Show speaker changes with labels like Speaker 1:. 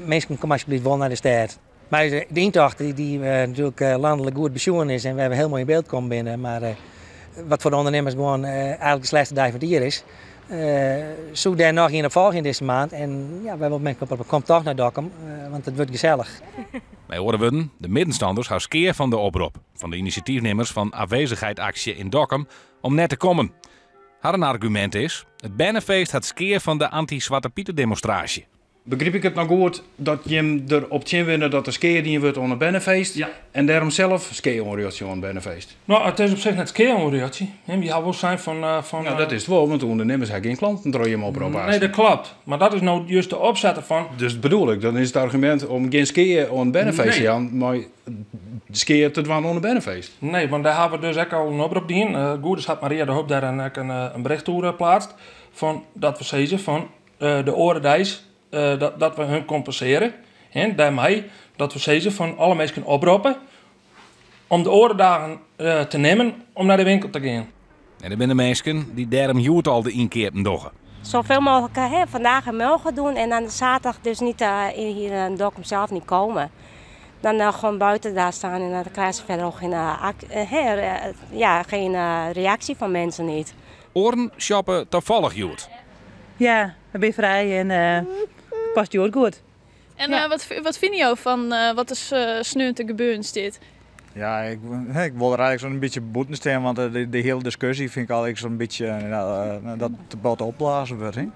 Speaker 1: Minsken, kom alsjeblieft wol nei de stêd. Mar de yntocht dy't natuerlik lanlik goed besjoen is en wêr't we hiel moai yn byld kommen binne, mar wat foar de ûndernimmers gewoan eigentlik de slechtste dei fan it jier is, soe dêr noch ien op folgje yn dizze maand. En ja, wy wolle minsken oproppe, kom toch nei Dokkum, want it wurdt gesellich.
Speaker 2: Mei oare wurden, de middenstanners ha skea fan de oprop fan de inisjatyfnimmers fan afwezigheidsaksje yn Dokkum om net te kommen. Harren argumint is, it bernefeest hat skea fan de anty-Swarte Pite-demonstraasje.
Speaker 3: Begryp ik it no goed dat jim der op tsjin binne dat der skea dien wurdt oan it bernefeest
Speaker 4: Ja.
Speaker 3: en dêrom sels skea oanrjochtsje oan it bernefeest?
Speaker 4: No, it is op sich net skea oanrjochtsje. Wy hawwe wol sein fan
Speaker 3: No, dat is it wol, want de ûndernimmers ha gjin klanten troch jim oprop
Speaker 4: Nee, dat kloppet. Mar dat is no just de opset derfan.
Speaker 3: Dus bedoel ik, dan is it argumint om gjin skea oan it bernefeest te
Speaker 4: Nee.
Speaker 3: jaan, mei skea te dwaan oan it bernefeest.
Speaker 4: Nee, want dêr hawwe we dus ek al in oprop dien. Goed is hat Maria de Hoop dêr ek in bericht oer pleatst. Fan dat we sizze fan de oare deis dat we hun kompensearje. En dêrmei dat we sizze fan alle minsken oproppe om de oare dagen te nimmen om nei de winkel te gean.
Speaker 2: En der binne minsken dy't dêrom hjoed al de ynkeapen dogge.
Speaker 5: Zoveel mogelijk, hè, vandaag en morgen doen en dan zaterdag dus niet hier in Dokkum zelf niet komen. Dan gewoon buiten daar staan en dan krijgen ze verder ook geen, ja, geen reactie van mensen niet.
Speaker 2: Oaren shoppe tafallich hjoed.
Speaker 6: Ja, we binne frij en past hjoed goed.
Speaker 7: En
Speaker 6: Ja.
Speaker 7: wat fine jo fan wat der sneon te gebeuren stiet?
Speaker 8: Ja, ik wol der eigentlik sa'n bytsje bûten stean, want de hiele diskusje fyn ik al sa'n bytsje, nou, dat de bot opblazen wurdt. Hè?